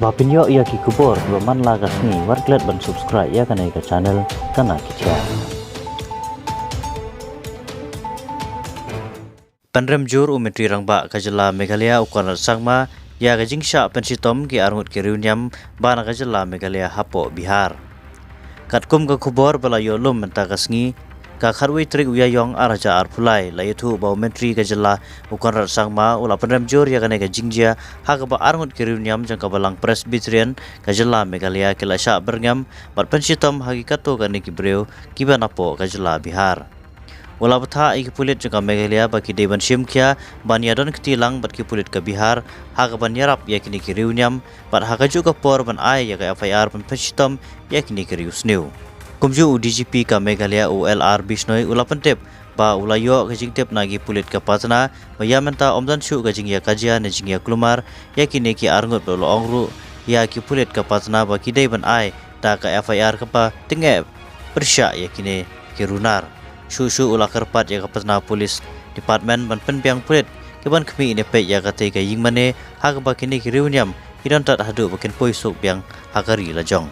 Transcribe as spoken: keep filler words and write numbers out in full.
Ba pynïoh ïa ki khubor kiba man la ka sngi, wat klet ban subscribe ïa kane ka channel Kana Ki Khia. Pynrem jur u Myntri Rangbah ka jylla Meghalaya u Conrad Sangma ïa ka jingshah pynshitom ki arngut ki riewniam ba na ka jylla Meghalaya hapoh Bihar. Katkum ka khubor ba la ïoh lum mynta ka sngi, ka khatwei tarik u Ïaïong ar hajar arphew lai, la ïathuh ba u Myntri ka jylla u Conrad Sangma u la pynrem jur ïa kane ka jingjia ha kaba arngut ki riewniam jong ka Balang Presbyterian ka jylla Meghalaya ki la shah byrngem bad pynshitom ha ki katto katne ki briew kiba napoh ka jylla Bihar. U la bthah ïa ki pulit jong ka Meghalaya ba ki dei ban shim khia ban ïadon kti lang bad ki pulit ka Bihar ha kaban ïarap ïa kine ki riewniam bad ha kajuh ka por ban ai ïa ka F I R ban pynshitom ïa kine ki riewsniew. Kumjuh u D G P ka Meghalaya u L R Bishnoi u la pyntip ba u la ïoh ka jingtip na ki pulit ka Patna ba ïa mynta ym don shuh ka jingïakajia ne jingïakulmar ïa kine ki arngut, bad u la ong ruh ïa ki pulit ka Patna ba ki dei ban ai da ka F I R kaba tyngeh pyrshah ïa kine ki runar. Shuh shuh u la kyrpad ïa ka Patna Police Department ban pynbiang pulit kiban khmih ne peit ïa katei ka ïingmane ha kaba kine ki riewniam ki don tad haduh ba kin poi suk biang ha ka ri lajong.